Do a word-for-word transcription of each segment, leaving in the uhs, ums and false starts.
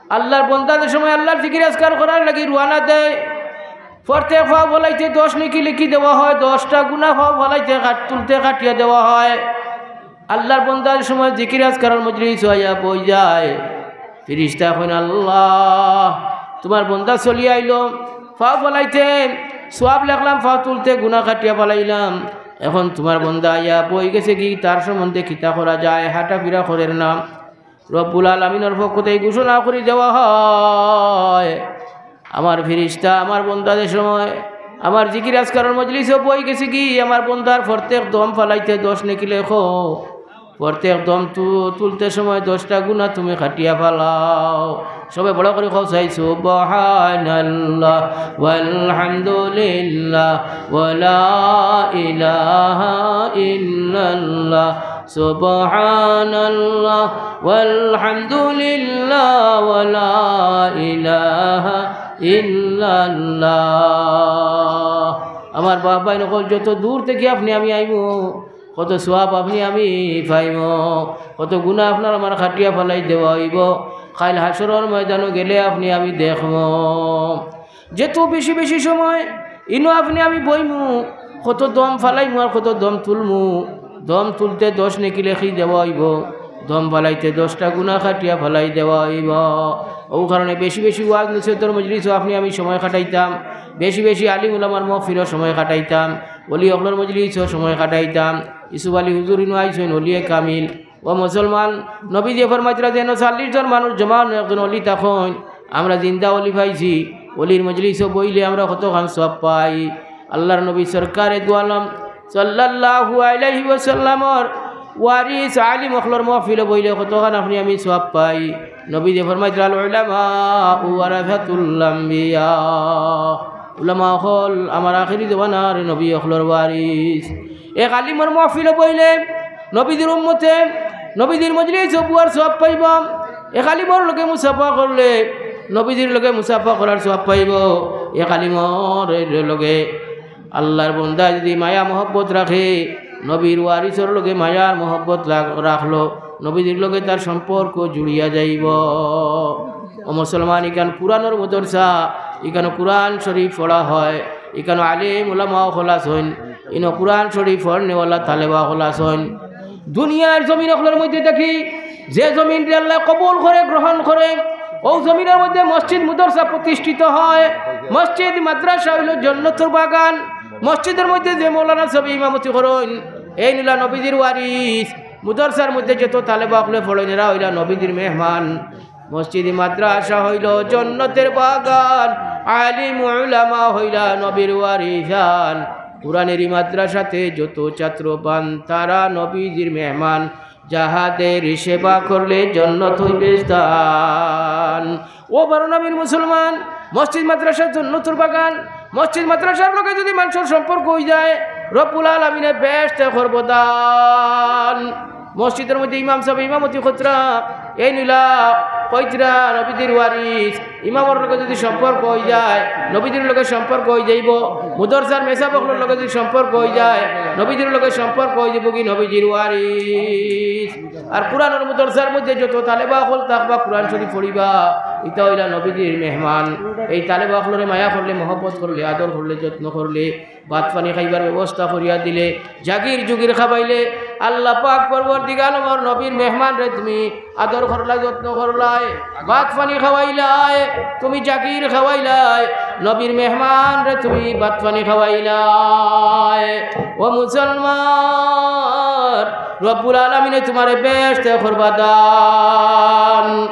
আল্লাহর বন্দা যে সময় আল্লাহর জিকির আজকার করার লাগি রওয়ানা দেয়, প্রত্যেক পাও ফালাইতে দশ নেকি লেখি দেওয়া হয়, দশটা গুনা পাও ফালাইতে কাট-, তুলতে কাটিয়া দেওয়া হয়। আল্লাহর বন্দা যে সময় জিকির আজকারর মজলিসো আইয়া বই যায়, ফিরিস্তা কইন, "আল্লাহ, তুমার বন্দা চলি আইলো, পাও ফালাইতে সওয়াব লেখলাম, পাও তুলতে গুনা কাটিয়া ফালাইলাম, এখন তুমার বন্দা আইয়া বই গেছে গি, তার সম্বন্ধে কিতা করা যায়, হাঁটাফিরা করের না।" রব্বুল আলামিনর পক্ষ থাকি ঘোষণা করি দেওয়া হয়, "আমার ফিরিস্তা আমার বন্দা যে সময় আমার জিকির আজকারর মজলিসো বই গেছে গি, আমার বন্দার প্রত্যেক দম ফালাইতে দশ নেকি লেখো, প্রত্যেক দম তু-, তুলতে সময় দশটা গুনা তুমি কাটিয়া ফালাও।" সবে বড় করি কও চাই, "সুবহানাল্লাহ ওয়ালহামদুলিল্লাহ ওয়ালা ইলাহা ইল্লাল্লাহ।" সুবহানাল্লাহ ওয়ালহামদুলিল্লাহ ওয়ালা ইলাহা ইল্লাল্লাহ। আমার বাপ ভাইন অকল, যত দূর থাকি আপনে আমি আইমু, কত সওয়াব আপনে আমি পাইমু, কত গুনা আপনার আমার কাটিয়া ফালাই দেওয়া অইবো। কাইল হাশরর ময়দানো গেলে আপনে আমি দেখমু। যেহেতু বেশি বেশি সময় ইনো আপনে আমি বইমু, কত দম ফালাইমু আর কত দম তুলমু। দম তুলতে দশ নেকি লেখি দেওয়া অইবো, দম ফালাইতে দশটা গুনা কাটিয়া ফালাই দেওয়া অইবো। অউ কারণে বেশি বেশি ওয়াজ নসিহতর মজলিসো আপনে আমি সময় কাটাইতাম, বেশি বেশি আলিম উলামার মহফিলো সময় কাটাইতাম, ওলি অকলর মজলিসো সময় কাটাইতাম। ইউসুফ আলী হুজুর ইনো আইছইন, ওলিয়ে কামিল। ও মুসলমান, নবীজিয়ে ফরমাইতরা যেন চল্লিশ জন মানুষ জমা অইন, একজন ওলি থাকইন। আমরা জিন্দা ওলি পাইছি, ওলির মজলিসো বইলে আমরা কতখান সওয়াব পাই। আল্লাহর নবী সরকারে দু আলম সাল্লাল্লাহু আলাইহি ওয়াসাল্লামর ওয়ারিস আলিম অকলর মহফিলো বইলে কতখান আপনে আমি সওয়াব পাই। নবীজিয়ে ফরমাইতরা, "আল উলামা ওয়ারাসাতুল আম্বিয়া।" উলামা অকল আমার আখেরি জমানার নবী অকলর ওয়ারিস। এক আলিমর মহফিলো বইলে নবীজির উম্মতে নবীজির মজলিসো বওয়ার সওয়াব পাইবা। এক আলিমর লগে মুসাফা করলে নবীজির লগে মুসাফা করার সওয়াব পাইবো। এক আলিমর লগে আল্লাহর বন্দা যদি মায়া মহব্বত রাখে, নবীর ওয়ারিসর লগে মায়ার মহব্বত লাগ-, রাখলো, নবীজির লগে তার সম্পর্ক জুড়িয়া যাইবো। ও মুসলমান, ইখান কুরআনর মাদ্রাসা, ইখানো কুরআন শরীফ পড়া হয়, ইখানো আলিম উলামা অকল আছইন, ইনো কুরআন শরীফ পড়নেওয়ালা তালেবা অকল আছইন। দুনিয়ার জমিন অকলর মধ্যে দেখি, যে জমিনরে আল্লায় কবুল করে, গ্রহণ করে, অউ জমিনর মধ্যে মসজিদ মাদ্রাসা প্রতিষ্ঠিত হয়। মসজিদ মাদ্রাসা অইলো জন্নতর বাগান। মসজিদর মধ্যে যে মৌলানা সাবে ইমামতি করইন, এইন অইলা নবীজির ওয়ারিস। মাদ্রাসার মধ্যে যত তালেবা অকলে পড়ইন, এরা অইলা নবীজির মেহমান। মসজিদ মাদ্রাসা অইলো জন্নতর বাগান, আলিম উলামা অইলা নবীর ওয়ারিসান। কুরআনের ই মাদ্রাসাতে যত ছাত্র পান, তারা নবীজির মেহমান। যাহাদের সেবা করলে জন্নত অইবে স্থান। ও বড় নবীর মুসলমান, মসজিদ মাদ্রাসা জন্নতর বাগান। মসজিদ মাদ্রাসার লগে যদি মানষর সম্পর্ক অইযায়, রব্বুল আলামিনে বেহেশতে করবো দান। মসজিদর মধ্যে ইমাম সাবে ইমামতি করতরা, এইন অইলা কইতরা নবীজির ওয়ারিস। ইমামর লগে যদি সম্পর্ক অইযায়, নবীজির লগে সম্পর্ক অইযাইবো। মাদ্রাসার মেসাব অকলর লগে যদি সম্পর্ক অইযায়, নবীজির লগে সম্পর্ক অইযাইবোগি নবীজির ওয়ারিস। আর কুরআনর মাদ্রাসার মধ্যে যত তালেবা অকল থাকবা, কুরআন শরীফ পড়িবা, ইতা অইলা নবীজির মেহমান। এই তালেবা অকলরে মায়া করলে, মহব্বত করলে, আদর করলে, যত্ন করলে, ভাত পানি খাইবার ব্যবস্থা করিয়া দিলে, জাগির জুগির খাবাইলে, আল্লাহ পাক পরওয়ারদিগার আলমর নবীর মেহমানরে তুমি আদর করলায়, যত্ন করলায়, ভাত পানি খাওয়াইলায়, তুমি জাগির খাওয়াইলায়, নবীর মেহমানরে তুমি ভাত পানি খাওয়াইলায়। ও মুসলমান, রব্বুল আলামিনে তুমারে বেহেশতে করবা দান।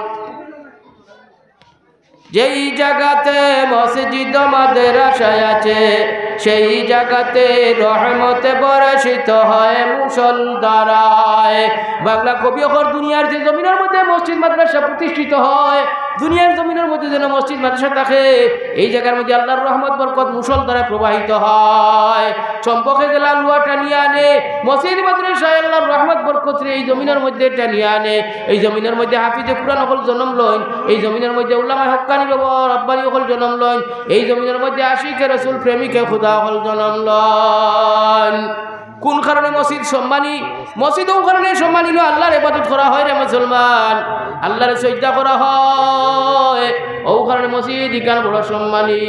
যেই জাগাতে মসজিদ মাদ্রাসা আছে, সেই জাগাতে রহমত বর্ষিত হয় মুষলধারায়। বাংলা কবি অকল, দুনিয়ার যে জমিনর মধ্যে মসজিদ মাদ্রাসা প্রতিষ্ঠিত হয়, দুনিয়ার জমিনর মধ্যে যেন মসজিদ মাদ্রাসা থাকে, এই জাগার মধ্যে আল্লাহর রহমত বরকত মুষলধারায় প্রবাহিত হয়। চম্বকে যেলা লুয়া টানিয়া আনে, মসজিদ মাদ্রাসায় আল্লাহর রহমত বরকতরে এই জমিনর মধ্যে টানিয়া আনে। এই জমিনর মধ্যে হাফিজে কুরআন অকল জনম লইন, এই জমিনর মধ্যে উলামায়ে হক্কানি রব-, রব্বানি অকল জনম লইন, এই জমিনর মধ্যে আশিকে রসুল, প্রেমিকে খুদা অকল জনম লইন। কোন কারণে মসজিদ সম্মানী? মসজিদ অউ কারণে সম্মানী অইলো, আল্লাহর ইবাদত করা হয় রে মুসলমান, আল্লাহরে সইজদা করা হয়। মসজিদ ইখান বড় সম্মানী।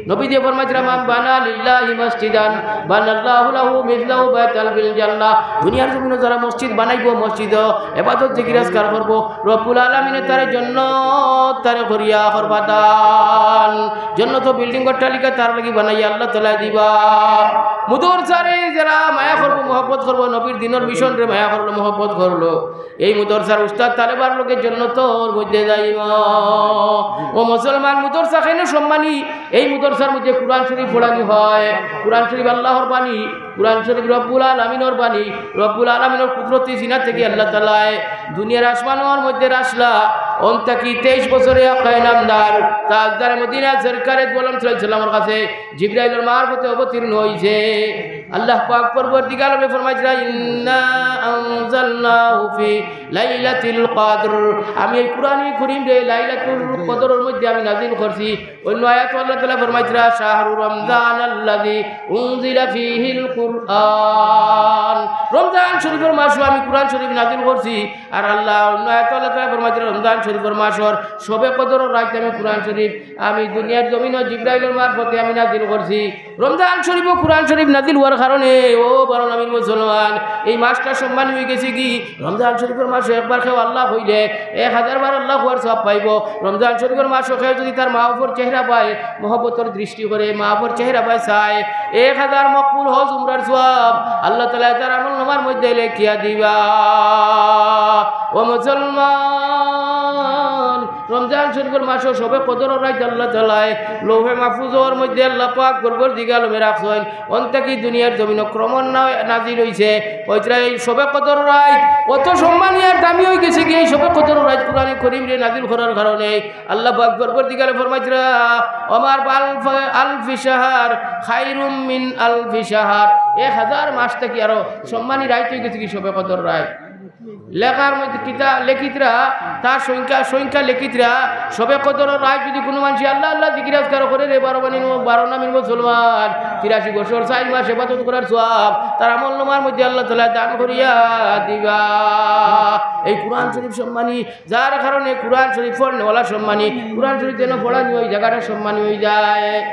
নবীজিয়ে ফরমাইছলা, "মান বানা লিল্লাহি মসজিদান বানাল্লাহু লাহু মিসলাহু বাইতান ফিল জান্নাহ।" দুনিয়ার জমিনো যারা মসজিদ বানাইবো, মসজিদো ইবাদত জিকির আজকার করবো, রব্বুল আলামিনে তারে জন্নত তারে করিয়া করবা দান। জন্নতো বিল্ডিং অট্টালিকা তার লাগি বানাইয়া আল্লাহ তাআলায় দিবা। মুদরসারে যারা মায়া করবো, মহব্বত করবো, নবীর দিনর মিশনরে মায়া করলো, মহব্বত করলো, এই মুদরসার উস্তাদ তালেবার লগে জন্নতর মধ্যে যাইবা। ও মুসলমান, মুদরসা কেনে সম্মানী? এই মুদরসার মধ্যে কুরআন শরীফ পড়ানি হয়। কুরআন শরীফ আল্লাহর বাণী, কুরআন শরীফ রব্বুল আলামিনর বাণী। রব্বুল আলামিনর কুদরতি সিনা থাকি আল্লাহ তাআলায় দুনিয়ার আসমানর মধ্যে রাখলা। অন থাকি তেইশ বছরে আকায়ে নামদার তাজদারে মদিনা সরকারে দু আলম সাল্লাল্লাহু আলাইহি ওয়াসাল্লামর কাছে জিব্রাইলর মারফতে অবতীর্ণ অইছে। আল্লাহ পাক পরওয়ারদিগার আলমে ফরমাইছলা, "ইন্না আনজালনাহু ফি লাইলাতিল কদর।" আমি এই কুরআনে করিমরে লাইলাতুল কদরর মধ্যে আমি নাজিল করছি। অন্য আয়াতো আল্লাহ তাআলায় ফরমাইছলা, "শাহরু রমজানাল্লাযী উনজিলা ফীহিল কুরআন।" রমজান শরীফর মাসো আমি কুরআন শরীফ নাজিল করছি। আর আল্লাহ অন্য আয়াতো আল্লাহ তাআলায় ফরমাইছলা, "রমজান শরীফর মাসর শবে কদরর রাইত আমি কুরআন শরীফ আমি দুনিয়ার জমিনো জিব্রাইলর মারফতে আমি নাজিল করছি।" রমজান শরীফো কুরআন শরীফ নাজিল অওয়ার কারণে, ও বারো নামির মুসলমান, এই মাসটা সম্মানী অইগেছে কি? রমজান শরীফর মাসো একবার কেউ আল্লাহ কইলে এক হাজার বার আল্লাহ কওয়ার সওয়াব পাইবো। রমজান শরীফর মাসো কেউ যুদি তার মা বাফর চেহারা বায় মহব্বতর দৃষ্টি করে, মা বাফর চেহারা বায় চায়, এক হাজার মকবুল হজ উমরার সওয়াব আল্লাহ তাআলায় তার আমলনামার মধ্যে লেখিয়া দিবা। ও মুসলমান, রমজান শরীফর মাসো শবে কদরর রাইত আল্লাহ তাআলায় লৌহে মাহফুজর মধ্যে আল্লাহ পাক পরওয়ারদিগার আলমে রাখছইন। অন থাকি দুনিয়ার জমিনো ক্রমান্বয়ে নাজিল অইছে। অইতরা এই শবে কদরর রাইত অত সম্মানী আর দামি অইগেছে কি, এই শবে কদরর রাইত কুরআনে করিমরে নাজিল করার কারণে আল্লাহ পাক পরওয়ারদিগারে ফরমাইছলা, "ওমা আলফি শাহরিন খায়রুম মিন আলফি শাহর।" এক হাজার মাস থাকি আরো সম্মানী রাইত অইগেছে কি শবে কদরর রাইত। লেখার মধ্যে কিতা লেখিতরা, তার সংখ্যা, সংখ্যা লেখিতরা, শবে কদরর রাইত যুদি কুনু মানষে আল্লাহ আল্লাহ জিকির আজকার করে রে, বারো বানি-, বারো নামির মুসলমান, তিরাশি বছর চাইর মাস ইবাদত করার সওয়াব তার আমলনামার মধ্যে আল্লাহ তাআলায় দান করিয়া দিবা। এই কুরআন শরীফ সম্মানী, যার কারণে কুরআন শরীফ পড়নেওয়ালা সম্মানী, কুরআন শরীফ যেন পড়ানি অয়, জাগাটা সম্মানী অইযায়।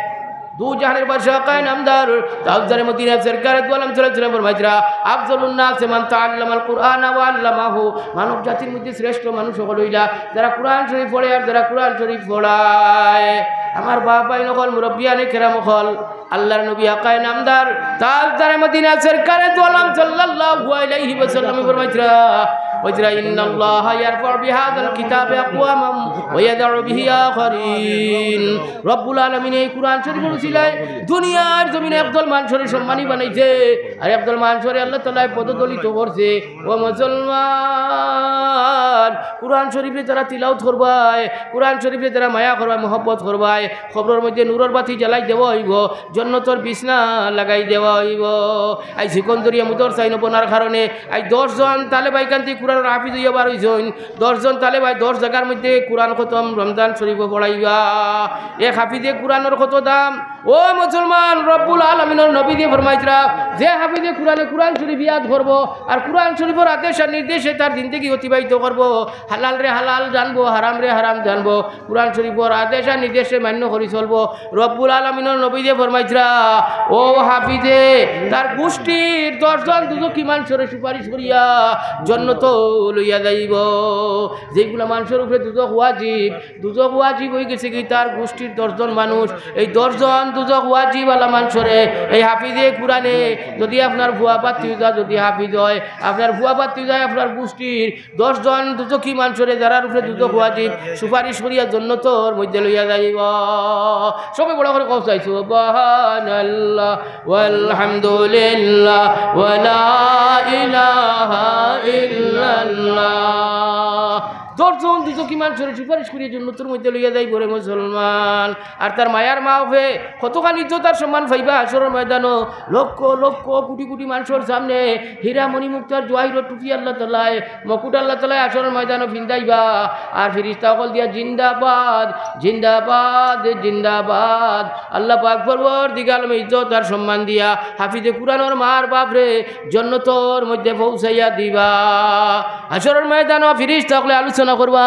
দু জাহানের বাদশা আকায়ে নামদার তাজদারে মদিনা সরকারে দু আলম সাল্লাল্লাহু আলাইহি ওয়াসাল্লাম ফরমাইছলা, "আফজালুন নাসি মান তাআল্লামাল কুরআনা ওয়া আল্লামাহু।" মানব জাতির মধ্যে শ্রেষ্ঠ মানুষ অকল অইলা যারা কুরআন শরীফ পড়ে আর যারা কুরআন শরীফ পড়ায়। আমার বাপ ভাইন অকল, মুরব্বিয়ানে কেরাম অকল, আল্লাহর নবী আকায়ে নামদার তাজদারে মদিনা সরকারে দু আলম সাল্লাল্লাহু আলাইহি ওয়াসাল্লামে ফরমাইছলা, কইছলা, "ইন্নাল্লাহা ইয়ারফাউ বিহাযাল কিতাবি আকওয়ামান ওয়া ইয়াদাউ বিহি আখারিন।" রব্বুল আলামিনে এই কুরআন শরীফর উসিলায় দুনিয়ার জমিনো একদল মানষরে সম্মানী বানাইছে, আর একদল মানষরে আল্লাহ তাআলায় পদদলিত করছে। ও মুসলমান, কুরআন শরীফরে যারা তিলাওত করবায়, কুরআন শরীফরে যারা মায়া করবায়, মহব্বত করবায়, কবরর মধ্যে নূরর বাতি জ্বালাই দেওয়া অইবো, জন্নতর বিছনা লাগাই দেওয়া অইবো। আইজ সিকন্দরিয়া মুদরসা ইনো বনার কারণে আইজ দশ জন তালেবায় কান্দি কুরআনর হাফিজ অইয়া বার অইছইন। দশ জন তালেবায় দশ জাগার মধ্যে কুরআন খতম রমজান শরীফো পড়াইবা। এক হাফিজে কুরআনর কত দাম? ও মুসলমান, রব্বুল আলামিনর নবীজিয়ে ফরমাইছলা, যে হাফিজে কুরআনে কুরআন শরীফ ইয়াদ করবো আর কুরআন শরীফর আদেশ আর নির্দেশে তার জিন্দেগি অতিবাহিত করবো, হালালরে হালাল জানবো, হারামরে হারাম জানবো, কুরআন শরীফর আদেশ আর নির্দেশে মান্য করি চলবো, রব্বুল আলামিনর নবীজিয়ে ফরমাইছলা, ও হাফিজে তার গুষ্টির দশ জন দুজখি মানষরে সুপারিশ করিয়া জন্নতো লইয়া যাইবো। যেগুলা মানষর উপরে দুজখ ওয়াজিব, দুজখ ওয়াজিব অইগেছে কি তার গুষ্টির দশ জন মানুষ, এই দশ জন দুজখ ওয়াজিব আলা মানষরে এই হাফিজে কুরআনে, যুদি আপনার ফুয়া ভাতিজা যুদি হাফিজ অয়, আপনার ফুয়া ভাতিজায় আপনার গুষ্টির দশ জন দুজখি মানষরে, যারার উপরে দুজখ ওয়াজিব, সুপারিশ করিয়া জন্নতর মধ্যে লইয়া যাইবো। সবে বড় করি কও চাই, সুবহানাল্লাহ ওয়ালহামদুলিল্লাহ ওয়ালা ইলাহা ইল্লাল্লাহ। দশ জন দুজখি মানষরে সুপারিশ করিয়া জন্নতর মধ্যে লইয়া যাইবো রে মুসলমান। আর তার মায়ার মা বাফে কতখান ইজ্জত আর সম্মান পাইবা হাশরর ময়দানো। লক্ষ লক্ষ কোটি কোটি মানষর সামনে হীরা মণি মুক্তার জওয়াহিরর টুপি আল্লাহ তাআলায়, মুকুট আল্লাহ তাআলায় হাশরর ময়দানো পিন্দাইবা। আর ফিরিস্তা অকল দিয়া জিন্দাবাদ, জিন্দাবাদ, জিন্দাবাদ। আল্লাহ পাক পরওয়ারদিগার আলমে ইজ্জত আর সম্মান দিয়া হাফিজে কুরআনর মার বাফরে জন্নতর মধ্যে পৌঁছাইয়া দিবা। হাশরর ময়দানো ফিরিস্তা অকলে আলোচনা না করবা,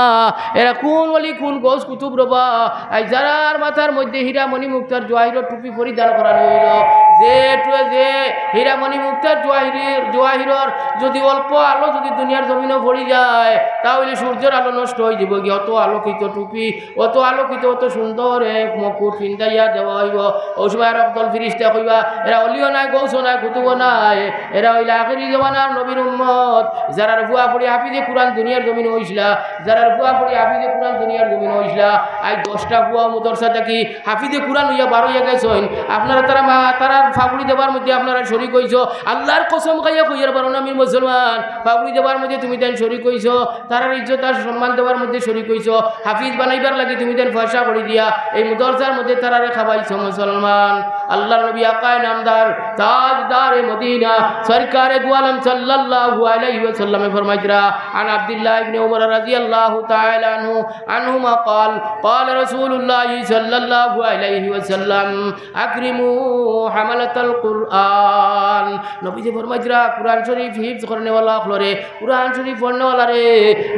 এরা কোন ওলি, কোন গৌস কুতুব রবা? আই যারার মাথার মধ্যে হীরা মণি মুক্তার জওয়াহিরর টুপি পরিধান করানো অইলো, যে টু-, যে হীরা মণি মুক্তার জওয়াহিরের, জওয়াহিরর যদি অল্প আলো যদি দুনিয়ার জমিনো পড়ি যায়, তা অইলে সূর্যর আলো নষ্ট অই যাইবো গি। অত আলোকিত টুপি, অত আলোকিত, অত সুন্দর এক মুকুট পিন্দাইয়া দেওয়া অইবো। অউ সময় আরক দল ফিরিস্তা কইবা, এরা ওলিও নায়, গৌসও নায়, কুতুবও নায়, এরা অইলা আখেরি জমানার নবীর উম্মত, যারার ফুয়া ফুড়ি হাফিজে কুরআন দুনিয়ার জমিনো অইছলা, যারার ফুয়া ফুড়ি হাফিজে কুরআন দুনিয়ার জমিনো অইছলা। আই দশটা ফুয়া মুদরসা থাকি হাফিজে কুরআন অইয়া বার অইয়া গেছইন। আপনারা তারা মা-, তারার ফাগুড়ি দেবার মধ্যে আপনারা শরিক অইছো। আল্লার কসম খাইয়া কইয়ার পারো না, আমি মুসলমান, ফাগুড়ি দেবার মধ্যে তুমি তাইন শরিক অইছো। তারার ইজ্জত আর সম্মান দেওয়ার মধ্যে শরিক অইছো, হাফিজ বানাইবার লাগি তুমি তাইন পয়সা করি দিয়া এই মুদরসার মধ্যে তারারে খাবাইছো। মুসলমান, আল্লার নবী আকায়ে নামদার, তাজদারে মদিনা, সরকারে দুআলম সাল্লাল্লাহু আলাইহি ওয়াসাল্লামে ফরমাইতরা, আন আব্দুল্লাহ ইবনে উমর রাদিয়াল্লাহু তাআলা আনহু, আনহুমা ক্বাল, ক্বাল রাসূলুল্লাহ সাল্লাল্লাহু আলাইহি ওয়াসাল্লাম, আকরিমু হামালাতাল কুরআন। নবীজি ফরমাইতরা, কুরআন শরিফ হিফজ করনেওয়ালা অকলরে, কুরআন শরিফ পড়নেওয়ালারে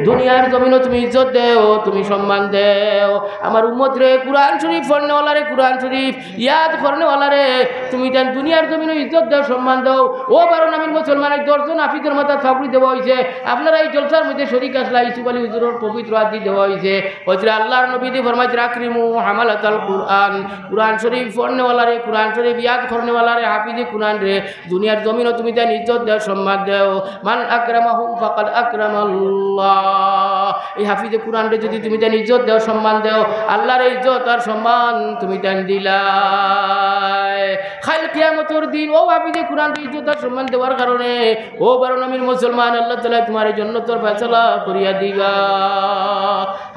দুনিয়ার জমিনো তুমি ইজ্জত দেও, তুমি সম্মান দেও। আমার উম্মতরে, কুরআন শরিফ পড়নেওয়ালারে, কুরআন শরিফ ইয়াদ করনেওয়ালারে তুমি তাইন দুনিয়ার জমিনো ইজ্জত দেও, সম্মান দেও। ও বারো নামির মুসলমান, এই দশজন হাফিজর মাথাত ফাগুড়ি দেওয়া অইছে। আপনারা এই জলসার মধ্যে শরিক আছলা, ইউসুফ আলী হুজুরর পবিত্র আত দি দেওয়া অইছে। অইতরা আল্লার নবীজি ফরমাইতরা, আকরিমু হামালাতাল কুরআন, কুরআন শরিফ পড়নেওয়ালারে, কুরআন শরিফ ইয়াদ করনেওয়ালারে, হাফিজে কুরআনরে দুনিয়ার জমিনো তুমি তাইন ইজ্জত দেও, সম্মান দেও। মান আকরামাহুম ফাকাদ আকরামাল্লাহ। এই হাফিজে কুরআনরে যদি তুমি তাইন ইজ্জত দেও, সম্মান দেও, আল্লার ইজ্জত আর সম্মান তুমি তাইন দিলায়। কাইল কিয়ামতর দিন অউ হাফিজে কুরআনরে ইজ্জত আর সম্মান দেওয়ার কারণে, ও বারো নামির মুসলমান, আল্লাহ তাআলায় তুমারে জন্নতর ফয়সালা করিয়া দিবা।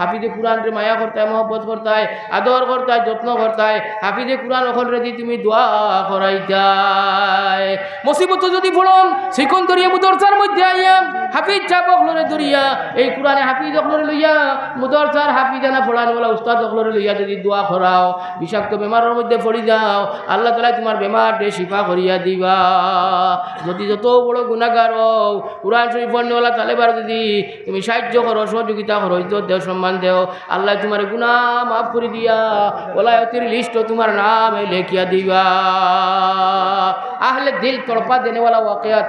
হাফিজে কুরআনরে মায়া করতায়, মহব্বত করতায়, আদর করতায়, যত্ন করতায়, হাফিজে কুরআন অকলরে দি তুমি দোয়া করাইতায়। মুসিবতো যদি পড়ো, সিকন্দরিয়া মুদরসার মধ্যে আইয়া, হাফিজ সাব অকলরে ধরিয়া, এই কুরআনে হাফিজ অকলরে লইয়া, মুদরসার হাফিজানা পড়ানওয়ালা উস্তাদ অকলরে লইয়া যদি দোয়া করাও, বিষাক্ত বেমারর মধ্যে পড়ি যাও, আল্লাহ তাআলায় তুমার বেমাররে শিফা করিয়া দিবা। যদি যত বড় গুনাগার অও, কুরআন শরিফ পড়নেওয়ালা তালেবারে যদি তুমি সাহায্য করো, সহযোগিতা করো, ইজ্জত দেও, সম্মান দেও, আল্লায় তুমার গুনা মাফ করি দিয়া ওলায়তির লিস্টো তুমার নামে লেখিয়া দিবা। আহলে দিল তড়পা দেনেওয়ালা ওয়াকিয়াত।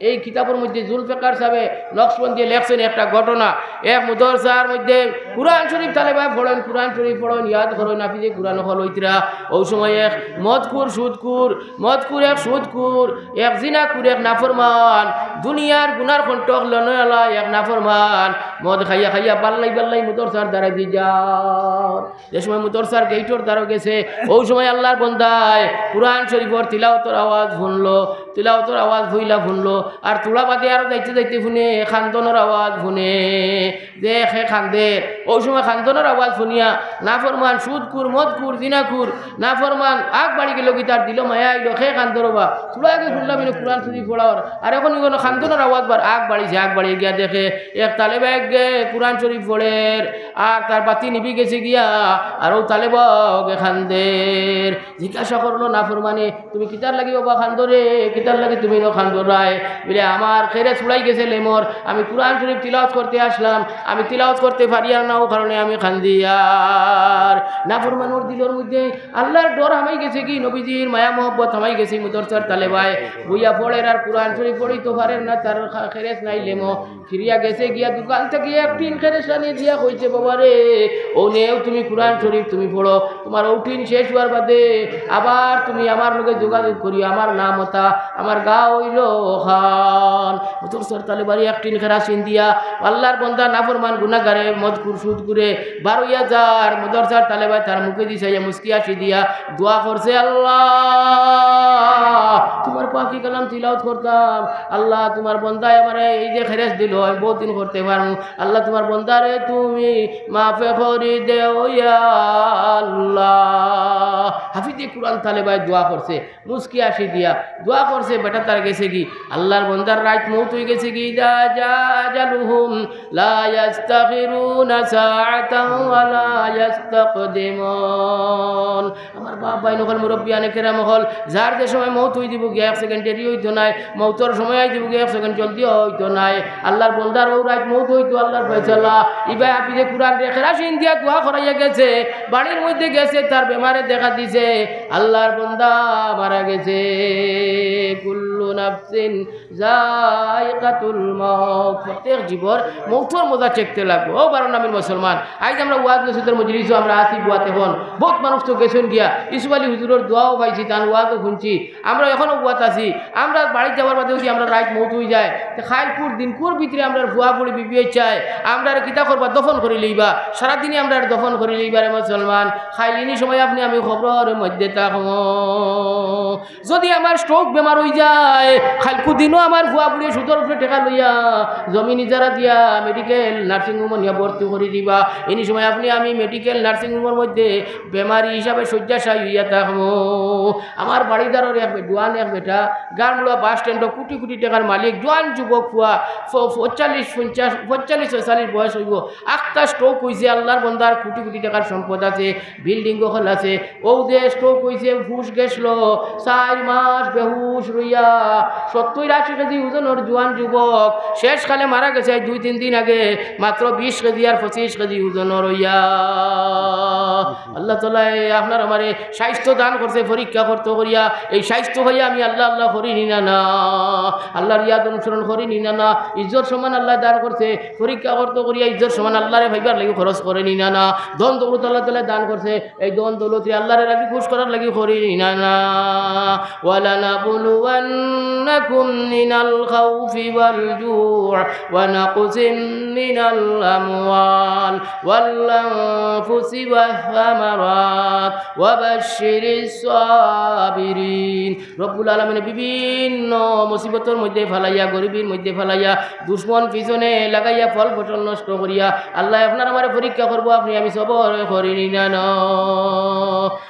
এই কিতাবর মধ্যে জুলফিকার সাবে নকশবন্দিয়ে লেখছইন একটা ঘটনা। এক মুদরসার মধ্যে কুরআন শরিফ তালেবায় পড়ইন, কুরআন শরিফ পড়ইন, ইয়াদ করইন, হাফিজে কুরআন অকল অইতরা। অউ সময় এক মদখুর, সুদখুর, মদখুর এক সুদখুর, এক জিনাখুর, এক নাফরমান, দুনিয়ার গুনার কন্টক লনেওয়ালা এক নাফরমান, মদ খাইয়া খাইয়া বাল্লাই বাল্লাই মুদরসার দ্বারে দি যার। যে সময় মুদরসার গেইটর দ্বারো গেছে, অউ সময় আল্লার বন্দায় কুরআন শরিফর তিলাওতর আওয়াজ হুনলো, তিলাওতর আওয়াজ পয়লা হুনলো, আর থুড়া বাদে আরো যাইতে যাইতে হুনে কান্দনর আওয়াজ হুনে। যে হে কান্দের, অউ সময় কান্দনর আওয়াজ হুনিয়া নাফরমান, সুদখুর, মদখুর, জিনাখুর, নাফরমান আগ বাড়ি গেলো গি, তার দিলো মায়া আইলো, হে কান্দর বা, থুড়া আগে হুনলাম ইনো কুরআন শরিফ পড়ার, আর অখন ইনো কান্দনর আওয়াজ বার, আগ বাড়িছে, আগ বাড়ি গিয়া দেখে এক তালেবায় গিয়া কুরআন শরিফ পড়ের, আর তার বাতি নিবি গেছে গিয়া, আর অউ তালেবায় কান্দের। জিজ্ঞাসা করলো নাফরমানে, তুমি কিতার লাগি বাবা কান্দরে? কিতার লাগি তুমি ইনো কান্দরায়? বলে, আমার খেরেস উড়াই গেছে লেমর, আমি কুরআন শরিফ তিলাওত করতে আছলাম, আমি তিলাওত করতে পারিয়ার না, অউ কারণে আমি কান্দিয়ার। নাফরমানর দিলর মধ্যে আল্লার ডর হামাই গেছে গি, নবীজির মায়া মহব্বত হামাই গেছে। মুদরসার তালেবায় বইয়া পড়ের আর কুরআন শরিফ পড়িতো পারের না, তার খা-, খেরেস নাই লেমো। ফিরিয়া গেছে গিয়া দোকান থাকি এক টিন খেরেস আনি দিয়া কইছে, বাবারে, অউ নেও তুমি কুরআন শরিফ তুমি পড়ো, তুমার অউ টিন শেষ অওয়ার বাদে আবার তুমি আমার লগে যোগাযোগ করিও, আমার নাম অতা, আমার গাঁও অইলো অখান। মুদরসার তালেবায় এক টিন খেরেস আনি দিয়া আল্লার বন্দা নাফরমান গুনাগারে মদখুর সুদখুরে বার অইয়া যার, মুদরসার তালেবায় তার মুখেদি চাইয়া মুস্কি হাসি দিয়া দোয়া করছে, আল্লাহ, তুমার পাকি কালাম তিলাওত করতাম, আল্লাহ, তুমার বন্দায় আমারে এই যে খেরেস দিলো, আমি বউত দিন করতে পারমু, আল্লাহ, তুমার বন্দারে তুমি মাফ করি দেও, ইয়া আল্লাহ। হাফিজে কুরআন তালেবায় দোয়া করছে, মুস্কি হাসি দিয়া দোয়া করছে, বেটা তার গেছে গি, আল্লার বন্দার রাইত মউত অই গেছে গি, ইজা জা আজালুহুম লা ইয়াস্তাখিরুনা ساعة ولا يستقدمون। আমার বাপ ভাই অকল, মুরব্বিয়ানে কেরাম অকল, যার যে সময় মউত অই দিবো গিয়া, এক সেকেন্ড দেরি অইতো নায়, মউতর সময় আই দিবো গিয়া, এক সেকেন্ড জলদি অইতো নায়। আল্লার বন্দার অউ রাইত মউত অইতো, আল্লার ফয়সালা। ইবায় হাফিজে কুরআনরে কেরাসিন দিয়া দোয়া করাইয়া গেছে, বাড়ির মধ্যে গেছে, তার বেমারে দেখা দিছে, আল্লার বন্দা মারা গেছে। কুল্লু নাফসিন যায়িকাতুল মাউত, প্রত্যেক জীবর মউতর মজা চেখতে লাগবো। ও বারো নামির মুসলমান, আইজ আমরা ওয়াজ নসিহতর মজলিসো আমরা আছি বুয়াত। অখন বউত মানুষ তো গেছইন গিয়া, ইউসুফ আলী হুজুরর দোয়াও পাইছি, তান ওয়াজও হুনছি। আমরা অখনো বুয়াত আছি, আমরা বাড়িত যাওয়ার বাদে যদি আমরা রাইত মউত অই যায়, তে খাইলকুর দিনকুর ভিতরে আমরার ফুয়া ফুড়ি বিবি চায়, আমরারে কিতা করবা? দফন করি লইবা। সারাদিনে আমরারে দফন করি লইবা রে মুসলমান। খাইল ইনি সময় আপনে আমি কবরর মধ্যে থাকমু। যদি আমার স্ট্রোক বেমার অই যায়, খাইলকু দিনও আমার ফুয়া ফুড়িয়ে সুদর উপরে টেকা লইয়া জমিন ইজারা দিয়া মেডিকেল নার্সিং হোমো নিয়া ভর্তি করি দিবা। ইনি সময় আপনে আমি মেডিকেল নার্সিং হোমর মধ্যে বেমারি হিসাবে শয্যাশায়ী অইয়া থাকমু। আমার বাড়িদারর এক বে-, জোয়ান এক বেটা, গারমুড়া বাস স্ট্যান্ডো কুটি কুটি টেকার মালিক, জোয়ান যুবক ফুয়া, ফ-, পঁয়তাল্লিশ, পঞ্চাশ, পঁয়তাল্লিশ, ছয়চল্লিশ বয়স অইবো। আখতা স্ট্রোক অইছে, আল্লার বন্দার কুটি কুটি টেকার সম্পদ আছে, বিল্ডিং অকল আছে। অউ যে স্ট্রোক অইছে, হুশ গেছলো, চাইর মাস বেহুশ রইয়া, সত্তইর আশি কেজি ওজনর জোয়ান যুবক, শেষ কালে মারা গেছে আইজ দুই তিন দিন আগে, মাত্র বিশ কেজি আর পঁচিশ কেজি ওজনর অইয়া। আল্লাহ তাআলায় আপনার আমারে স্বাস্থ্য দান করছে পরীক্ষা করতে করিয়া, এই স্বাস্থ্য পাইয়া আমি আল্লাহ আল্লাহ করি নি না, না। আল্লার ইয়াদ অনুসরণ করি নি না, না। ইজ্জত সম্মান আল্লায় দান করছে, পরীক্ষা করতে করিয়া ইজ্জত সম্মান আল্লারে পাইবার লাগি খরচ করি নি না, না। ধন দৌলত আল্লাহ তাআলায় দান করছে, এই ধন দৌলতরে আল্লারে রাজি খুশ করার লাগি করি নি না, না। ولنبلونكم من الخوف والجوع ونقص من الأموال والأنفس والثمرات وبشر الصابرين। রব্বুল আলামিনে বিভিন্ন মুসিবতর মধ্যে ফালাইয়া, গরিবির মধ্যে ফালাইয়া, দুশমন পিছনে লাগাইয়া, ফল ফসল নষ্ট করিয়া, আল্লায় আপনার আমারে পরীক্ষা করবো, আপনে আমি সবর করি নি না, না।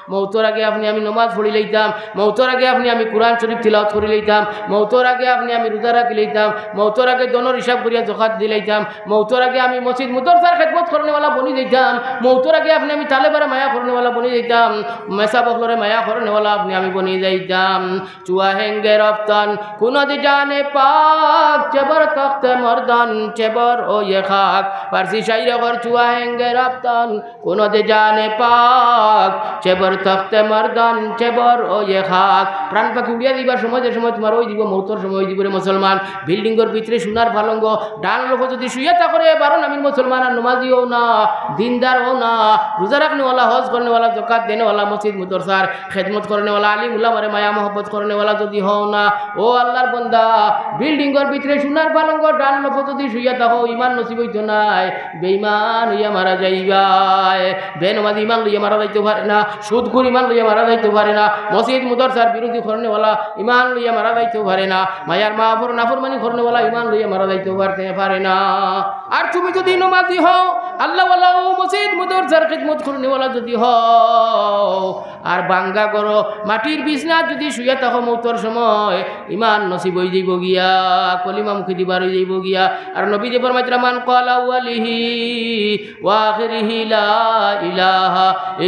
মউতর আগে আপনে আমি নমাজ পড়ি লইতাম, মউতর আগে আপনে আমি কুরআন শরীফ তিলাওয়াত করি লইতাম, মউতর আগে আপনে আমি রোজা রাখি লইতাম, মউতর আগে ধনর হিসাব করিয়া জকাত দি লইতাম, মউতর আগে আমি মসজিদ মুদরসার খেদমত করনেওয়ালা বনি যাইতাম, মউতর আগে আপনে আমি তালেবারে মায়া করনেওয়ালা বনি যাইতাম, মেসাব অকলরে মায়া করনেওয়ালা আপনে আমি বনি যাইতাম। چو آهنگ رفتن کند جان پاک، چه بر تخت مردن، چه بر روی خاک۔ ফার্সি শাইর অকল، چو آهنگ رفتن کند جان پاک، چه بر تخت مردن، چه بر روی خاک۔ প্রাণ পাখি উড়িয়া দিবার সময় যে সময় তুমার অই দিবো, মউতর সময় অই দিবো রে মুসলমান, বিল্ডিংর ভিতরে সোনার পালঙ্গ, ডান লফো যদি শুইয়া থাকো রে, বারো নামির মুসলমান আর নমাজি অও না, দিনদার অও না, রোজা রাখনেওয়ালা, হজ করনেওয়ালা, জকাত দেনেওয়ালা, মসজিদ মুদরসার খেদমত করনেওয়ালা, আলিম উলামারে মায়া মহব্বত করনেওয়ালা যদি হও না, ও আল্লার বন্দা, বিল্ডিংর ভিতরে সোনার পালঙ্গ, ডান লফো যদি শুইয়া থাকো, ইমান নসিব অইতো নায়, বেইমান অইয়া মারা যাইবায়। বেনমাজি ইমান লইয়া মারা যাইতো পারে না, সুদখুর ইমান লইয়া মারা যাইতো পারে না, মসজিদ মুদরসার বিরোধী করনেওয়ালা ইমান লইয়া মারা যাইতো পারে না, মায়ার মা বাফর নাফরমানি করনেওয়ালা ইমান লইয়া মারা যাইতো পারতে পারে না। আর তুমি যদি নমাজি হও, আল্লাহওয়ালা অও, মসজিদ মুদরসার খেদমত করনেওয়ালা যদি হও, আর ভাঙ্গা ঘরো মাটির বিছনাত যদি শুইয়া থাকো মউতর সময়, ইমান নসিব অই যাইবো গিয়া, কলিমা মুখে দিবার অই যাইবো গিয়া। আর নবীজি ফরমাইতরা, من قال أوله وآخره لا إله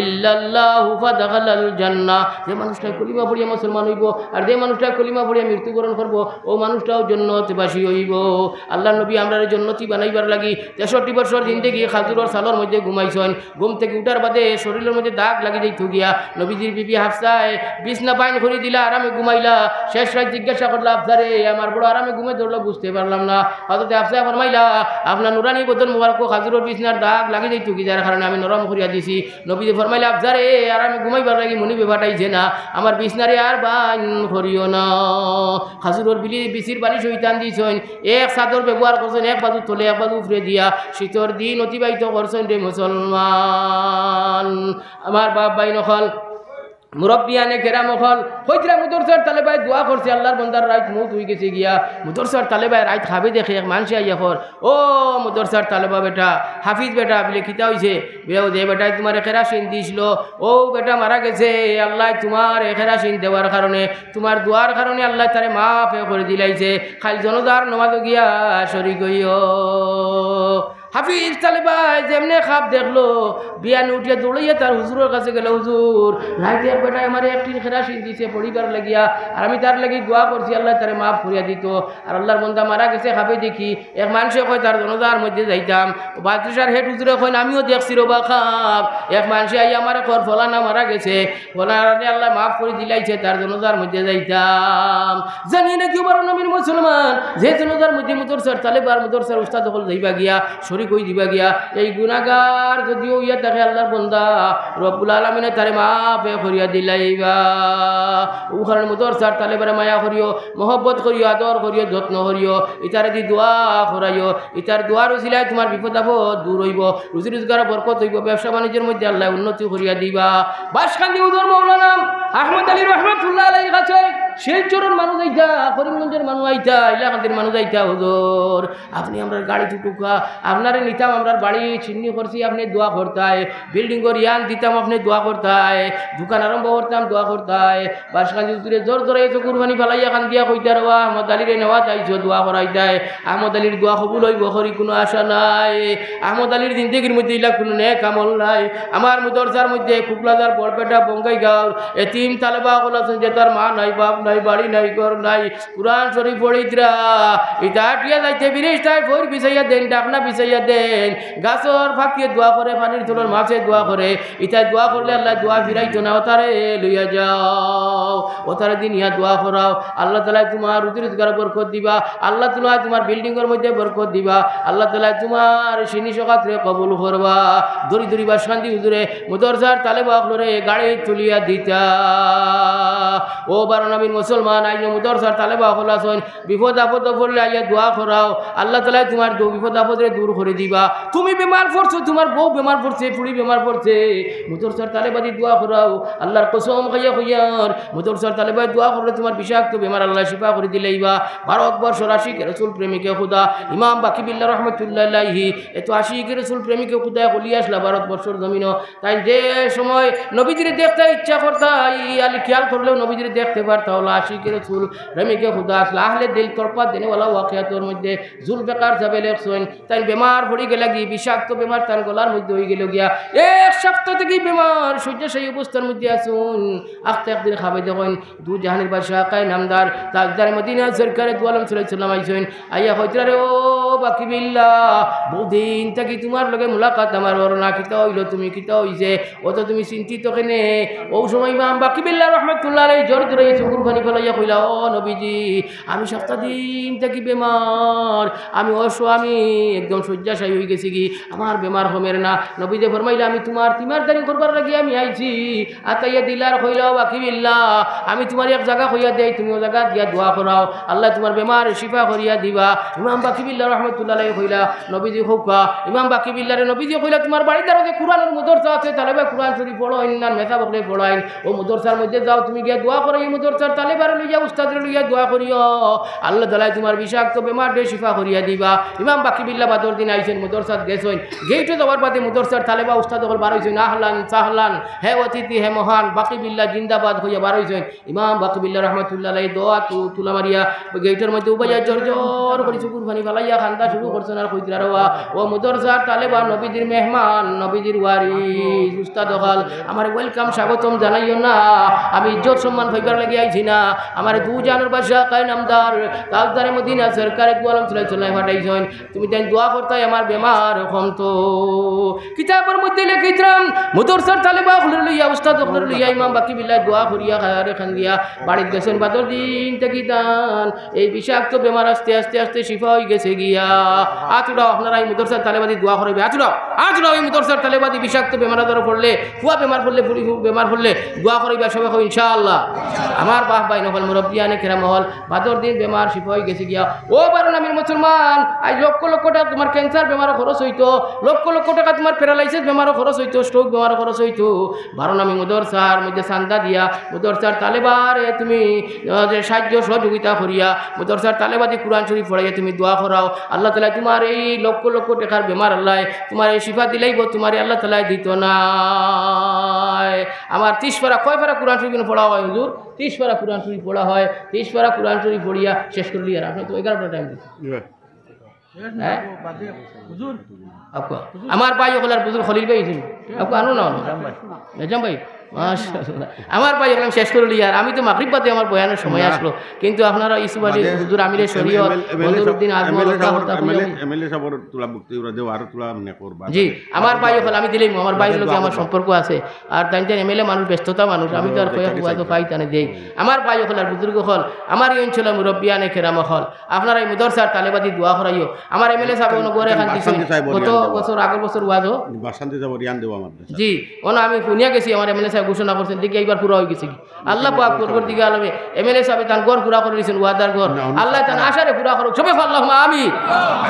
إلا الله فدخل الجنة। যে মানুষটায় কলিমা পড়িয়া মুসলমান অইবো, আর যে মানুষটায় কলিমা পড়িয়া মৃত্যুবরণ করবো, অউ মানুষটাও জন্নতবাসী অইবো। আল্লার নবী আমরারে জন্নতি বানাইবার লাগি তেষট্টি বছর জিন্দেগি খাজুরর ছালর মধ্যে ঘুমাইছইন। ঘুম থাকি উঠার বাদে শরীলর মধ্যে দাগ লাগি যাইতো গিয়া। নবীজির বিবি হাফসায় বিছনা বাইন করি দিলা, আরামে ঘুমাইলা। শেষ রাইত জিজ্ঞাসা করলা, "আফসারে, আমার বড় আরামে ঘুমে ধরলো, বুঝতে পারলাম না।" হযরতে হাফসায় ফরমাইলা, "আপনার নুরানি বদন মুবারকো খাজুরর বিছনার দাগ লাগি যাইতো গি, যার কারণে আমি নরম করিয়া দিছি।" নবীজি ফরমাইলা, "আফসারে, আরামে ঘুমাইবার লাগি মনিবে পাঠাইছে না, আমার বিছনারে আর বাইন করিও না।" খাজুরর বিলি-, বিছির বালিশ অইতান দিছইন, এক চাদর ব্যবহার করছইন, এক বাজু তলে, এক বাজু উপরে দিয়া, শীতর দিন অতিবাহিত করছইন রে মুসলমান। আমার বাপ ভাই অকল, মুরব্বিয়ানে কেরাম অকল, কইতরা মুদরসার তালেবায় দোয়া করছে, আল্লার বন্দার রাইত মউত অই গেছে গিয়া, মুদরসার তালেবায় রাইত খাবে দেখে এক মানষে আইয়া কর, "ও মুদরসার তালেবা বেটা, হাফিজ বেটা," বলে, "কিতা অইছে?" বলে, "অউ যে বেটায় তুমারে কেরাসিন দিছলো, অউ বেটা মারা গেছে, আল্লায় তুমারে কেরাসিন দেওয়ার কারণে, তুমার দোয়ার কারণে আল্লায় তারে মাফে করি দিলাইছে। খাইল জনাজার নমাজো গিয়া শরিক অইও।" হাফিজ তালেবায় যেমনে খাব দেখলো, বিয়ান উঠিয়া দৌড়াইয়া তার হুজুরর কাছে গেল, "হুজুর, রাইতে এক বেটায় আমারে এক টিন কেরাসিন দিছে পড়িবার লাগিয়া, আর আমি তার লাগি দোয়া করছি, আল্লায় তারে মাফ করিয়া দিতো। আর আল্লার বন্দা মারা গেছে খাবে দেখি, এক মানষে কয় তার জানাজার মধ্যে যাইতাম।" বাদশার হেড হুজুরে কইন, "আমিও দেখছি রে বা খাব, এক মানষে আইয়া আমারে কর ফলানা মারা গেছে, ফলানারে আল্লায় মাফ করি দিলাইছে, তার জানাজার মধ্যে যাইতাম।" জানি না কি বারো নবীর মুসলমান, যে জানাজার মধ্যে মুদরসার তালেব আর মুদরসার উস্তাদ অকল যাইবা গিয়া, শরিক অই দিবা গিয়া, এই গুনাগার যদিও অইয়া থাকে আল্লার বন্দা, রব্বুল আলামিনে তারে মাফে করিয়া দিলাইবা। অউ কারণে মুদরসার তালেবরে মায়া করিও, মহব্বত করিও, আদর করিও, যত্ন করিও, ইতারে দি দোয়া করাইও, ইতার দোয়ার উসিলায় তুমার বিপদ আপদ দূর অইবো, রুজি রোজগারো বরকত অইবো, ব্যবসা বাণিজ্যর মধ্যে আল্লায় উন্নতি করিয়া দিবা। বাসকান্দি হুজুর মৌলানা আহমদ আলী রহমতুল্লাহ আলাইহির কাছে শিলচরর মানুষ আইতা, করিমগঞ্জর মানুষ আইতা, ইলাকান্দির মানুষ আইতা, "হুজুর, আপনে আমরার গাড়িত উঠউক্কা, আপনারে নিতাম আমরার বাড়ি, চিন্নি করছি আপনে দোয়া করতায়, বিল্ডিংর ইয়ান দিতাম আপনে দোয়া করতায়, দোকান আরম্ভ করতাম দোয়া করতায়।" বাসকান্দি হুজুরে জোর জোরে চকুর পানি ফালাইয়া কান্দিয়া কইতা রে, "ও আহমদ আলীরে নেওয়াত আইছো, দোয়া করাইতায়, আহমদ আলীর দোয়া কবুল অইবো করি কুনু আশা নাই, আহমদ আলীর জিন্দেগির মধ্যে ইলা কুনু নেক আমল নাই। আমার মুদরসার মধ্যে কুকলাজার বরপেটা বঙ্গাইগাঁওর এতিম তালেবা অকল আছইন, যেতার মা নাই, বাপ নাই, বাড়ি নাই, ঘর নাই, কুরআন শরিফ পড়িতরা, ইতা আটিয়া যাইতে ফিরিস্তায় ফইর বিছাইয়া দেইন, ডাকনা বিছাইয়া দেইন, গাছর ফাকিয়ে দোয়া করে, পানির তলর মাছে দোয়া করে, ইতায় দোয়া করলে আল্লায় দোয়া ফিরাইতো না, অতারে লইয়া যাও, অতারে দি নিয়া দোয়া করাও, আল্লাহ তাআলায় তুমার রুজি রোজগারো বরকত দিবা, আল্লাহ তাআলায় তুমার বিল্ডিংর মধ্যে বরকত দিবা, আল্লাহ তাআলায় তুমার চিন্নি সকাতরে কবুল করবা।" দৌড়ি দৌড়ি বাসকান্দি হুজুরে মুদরসার তালেবা অকলরে গাড়িত তুলিয়া দিতা। ও বারো নবীর মুসলমান, আইজও মুদরসার তালেবা অকল আছইন, বিপদ আপদো পড়লে আইয়া দোয়া করাও, আল্লাহ তাআলায় তুমার দু-, বিপদ আপদরে দূর করি দিবা। তুমি বেমার পড়ছো, তুমার বউ বেমার পড়ছে, ফুড়ি বেমার পড়ছে, মুদরসার তালেবাদি দোয়া করাও। আল্লার কসম খাইয়া কইয়ার, মুদরসার তালেবায় দোয়া করলে তুমার বিষাক্ত বেমার আল্লায় শিফা করি দিলাইবা। ভারতবর্ষর আশিকে রসুল প্রেমিকে খুদা ইমাম বাকি বিল্লাহ রহমতুল্লাহ আলাইহি, এত আশিকে রসুল প্রেমিকে খুদায় কলি আসলা ভারতবর্ষর জমিনো। তাইন যে সময় নবীজিরে দেখতা ইচ্ছা করতা, ই আলি খিয়াল করলেও নবীজিরে দেখতে পারতা অলা আশিকে রসুল প্রেমিকে খুদা আসলা, আহলে দিল তড়পা দেনেওয়ালা ওয়াকিয়াতর মধ্যে জুলফিকার সাবে লেখছইন, তাইন বেমার পড়ি গেলা গি, বিষাক্ত বেমার তান গলার মধ্যে অই গেলো গিয়া। এক সপ্তাহ থাকি বেমার, শয্যাশায়ী অবস্থার মধ্যে আছইন। আখতা একদিন খাবে দেখইন, দু জাহানের বাদশা আকায়ে নামদার, তাজদারে মদিনা সরকারে দু আলম সাল্লাল্লাহু আলাইহি ওয়াসাল্লাম আইছইন। আইয়া কইতরা রে, "ও বাকি বিল্লাহ, বহুদিন থাকি তুমার লগে মুলাকাত আমার অর না, কিতা অইলো, তুমি কিতা অইছে? অত তুমি চিন্তিত কেনে?" অউ সময় ইমাম বাকি বিল্লাহ রহমতুল্লাহ আলাইহি জোর জোরে চকুর পানি ফালাইয়া কইলা, "ও নবীজি, আমি সপ্তাহ দিন থাকি বেমার, আমি অসু-, আমি একদম শয্যাশায়ী অই গেছি গি, আমার বেমার কমের না।" নবীজিয়ে ফরমাইলা, "আমি তুমার তিমারদারি করবার লাগি আমি আইছি।" আতাইয়া দিলার কইলা, "ও বাকি বিল্লাহ, আমি তুমারে এক জাগা কইয়া দেই, তুমি অউ জাগাত গিয়া দোয়া করাও, আল্লায় তুমার বেমার শিফা করিয়া দিবা।" ইমাম বাকি বিল্লাহ রহমতুল্লাহ আলাইহি কইলা, "নবীজি কউক্কা।" ইমাম বাকি বিল্লারে নবীজি কইলা, "তুমার বাড়ির দারো যে কুরআনর মুদরসা আছে, তালেবায় কুরআন শরিফ পড়ইন না, মেসাব অকলে পড়াইন, অউ মুদরসার মধ্যে যাও, তুমি গিয়া দোয়া করো, ই মুদরসার তালেবারে লইয়া, উস্তাদরে লইয়া দোয়া করিও, আল্লাহ তাআলায় তুমার বিষাক্ত বেমাররে শিফা করিয়া দিবা।" ইমাম বাকি বিল্লাহ বাদর দিন আইছইন, মুদরসাত গেছইন, গেইটো যাওয়ার বাদে মুদরসার তালেবা উস্তাদ অকল বার অইছইন, "আহলান সাহলান, হে অতিথি, হে মহান, বাকি বিল্লাহ জিন্দাবাদ" কইয়া বার অইছইন। ইমাম বাকি বিল্লাহ রহমতুল্লাহ আলাইহি দোয়া তু-, তুলা মারিয়া গেইটর মধ্যে উবাইয়া জোর জোর করি চকুর পানি ফালাইয়া কান্দা শুরু করছইন আর কইতরা রে, "ও মুদরসার তালেবা, নবীজির মেহমান, নবীজির ওয়ারিস, উস্তাদ অকল, আমারে welcome, স্বাগতম জানাইও না, আমি ইজ্জত সম্মান পাইবার লাগি আইছি না, আমারে দু জাহানর বাদশা আকায়ে নামদার, তাজদারে মদিনা সরকারে দু আলম সাল্লাল্লাহু আলাইহি ওয়াসাল্লাম পাঠাইছইন, তুমি তাইন দোয়া করতায় আমার বেমার কমতো।" কিতাবর মধ্যে লেখিতরা, মুদরসার তালেবা অকলরে লইয়া, উস্তাদ অকলরে লইয়া ইমাম বাকি বিল্লায় দোয়া করিয়া, খায়ারে খান দিয়া বাড়িত গেছইন, বাদর দিন থাকি তান এই বিষাক্ত বেমার আস্তে আস্তে আস্তে শিফা অই গেছে গিয়া। আত উঠাও, আপনারা ই মুদরসার তালেবাদি দোয়া করাইবা। আত উঠাও, আত উঠাও, ই মুদরসার তালেবাদি বিষাক্ত বেমার আজারো পড়লে, ফুয়া বেমার পড়লে, ফুড়ি বেমার পড়লে দোয়া করাইবা সবে কও ইনশাআল্লাহ। আমার বাপ ভাইন অকল, মুরব্বিয়ানে কেরাম অকল, বাদর দিন বেমার শিফা অই গেছে গিয়া। ও বারো নবীর মুসলমান, আইজ লক্ষ লক্ষ টেকা তুমার cancer বেমারো খরচ অইতো, লক্ষ লক্ষ টেকা তুমার paralysis বেমারো খরচ অইতো, stroke বেমারো খরচ অইতো। বারো নবী মুদরসার মধ্যে চান্দা দিয়া, মুদরসার তালেবারে তুমি, আহ, যে সাহায্য সহযোগিতা করিয়া, মুদরসার তালেবাদি কুরআন শরিফ পড়াইয়া তুমি দোয়া করাও, আল্লাহ তাআলায় তুমার এই লক্ষ লক্ষ টেকার বেমার আল্লায় তুমারে শিফা দিলাইবো, তুমারে আল্লাহ তাআলায় দিতো নায়। আমার তিশ পারা, কয় পারা কুরআন শরিফ পড়া অয় হুজুর? তিশ পারা কুরআন শরিফ পড়া অয়, তিশ পারা কুরআন শরিফ পড়িয়া শেষ করিলিয়ার। আপনে তো এগারোটা time দিছইন। হ্যাঁ? আউক্কা। আমার ভাই অকল আর বুজুর্গ খলিল ভাই আছইন। আউক্কা, আনো না, আনো। নিজাম ভাই। মাশাআল্লাহ। আমার ভাই অকল, আমি শেষ করিলিয়ার। আমি তো মাগরিব বাদে আমার বয়ানর সময় না। আছলো। কিন্তু আপনারা ইউসুফ আলী বাদে হুজুর, আমিরে শরীয়ত, এমএলএ, এমএলএ বদরুদ্দিন সাহেব, আজমল, এমএলএ সাহেব, কথা এমএলএ, বলিয়া এমএলএ সাহেবর তুলা মুক্তি ওরা দেওয়া, আর তুলা মনে করবা। জি, আমার ভাই অকল, আমি দিলাইমু, আমার ভাইর লগে আমার সম্পর্ক আছে। আর তাইন তাইন এমএলএ মানুষ, ব্যস্ততা মানুষ, আমি তো আর কয়েক ওয়াজও পাই তানে দেই। আমার ভাই অকল আর বুজুর্গ অকল, আমার এই অঞ্চলর মুরব্বিয়ানে কেরাম অকল, আপনারা এই মাদ্রাসার তালেবাদি দোয়া করাইও। আমার এমএলএ সাহেব অনো ঘর এখান দিছইন। বাসন্তী সাহেব গত বয়ান দেওয়া। বছর, আগর বছর ওয়াজও। বাসন্তী সাহেব বয়ান দেওয়া মাদ্রাসা। জি, অনো আমি হুনিয়া গেছি, আমার এমএলএ সাহেব ঘোষণা করছইন, দেখি এইবার পুরা অইগেছে গি। আল্লাহ পাক পরওয়ারদিগার আলমে এমএলএ সাহেব তান ঘর পুরা করি দিছইন, ওয়াদার ঘর। না, উনি আল্লাহ তান ছাত্রা। আশারে পুরা করুক। সবে কও আল্লাহুম্মা আমিন।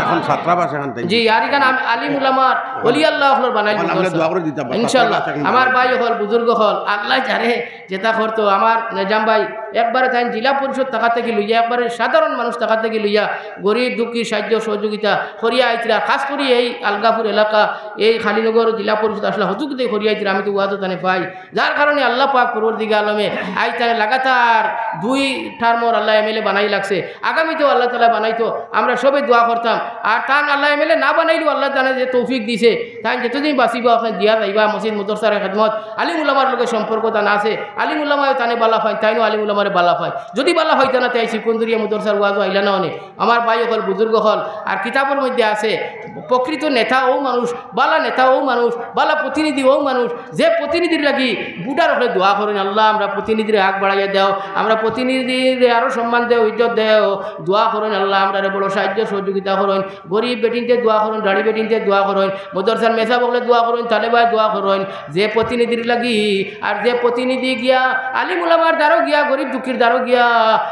এখন ছাত্রাবাস এখান থেকে। জি, আর এখান আম-, আলিম উলামার, ওলি আল্লাহ অকলর বানাইল এখন আমরা মাদ্রাসা। দোয়া করে দিতাম, ইনশাআল্লাহ। ছাত্রাবাস এখন আমার ভাই অকল, বুজুর্গ অকল, আল্লাহ জানে যেটা করতো। আমার নিজাম ভাই একবারে তাইন জেলা পরিষদ থাকা থাকি লইয়া, একবারে সাধারণ মানুষ থাকা থাকি লইয়া, গরিব দুঃখী সাহায্য সহযোগিতা করিয়া আইতরা, খাস করি এই আলগাপুর এলাকা, এই কালীনগর জেলা পরিষদ আসলে হতুক দিয়ে করিয়া আইতরা, আমি তো ওয়াজও তানে পাই। যার কারণে আল্লাহ পাক পরওয়ারদিগার আলমে আইজ তানে লাগাতার দুই টার্মর আল্লাহ এমএলএ বানাই লাগছে। আগামীতেও আল্লাহ তাআলা বানাইতো, আমরা সবে দোয়া করতাম। আর তান আল্লাহ এমএলএ না বানাইলেও আল্লাহ তাআলা যে তৌফিক দিছে, তাইন যতদিন বাঁচিবা, ওখানে দিয়া যাইবা, মসজিদ মাদ্রাসার খেদমত, আলিম উলামার লগে সম্পর্ক তান আছে, আলিম উলামায় তানে বালা পাইন, তাইনও আলিম উলামারে বালা পাইন। যদি বালা পাইতা না, তাই সিকুন্দরিয়া মাদ্রাসার ওয়াজও আইলা না অনে। আমার ভাই অকল, বুজুর্গ অকল, আর কিতাবর মধ্যে আছে, প্রকৃত নেতা অউ মানুষ, বালা নেতা অউ মানুষ, বালা প্রতিনিধি অউ মানুষ, যে প্রতিনিধির লাগি বুডার অকলে দোয়া করইন, "আল্লাহ, আমরা প্রতিনিধিরে আগ বাড়াইয়া দেও, আমরা প্রতিনিধিরে আরো সম্মান দেও, ইজ্জত দেও।" দোয়া করইন, "আল্লাহ, আমরারে বড় সাহায্য সহযোগিতা করইন।" গরিব বেটিন্তে দোয়া করইন, দাড়ি বেটিন্তে দোয়া করইন, মাদ্রাসার মেসাব অকলে দোয়া করইন, তালেবায় দোয়া করইন, যে প্রতিনিধির লাগি, আর যে প্রতিনিধি গিয়া আলিম উলামার দ্বারো গিয়া, গরিব দুঃখীর দ্বারো গিয়া,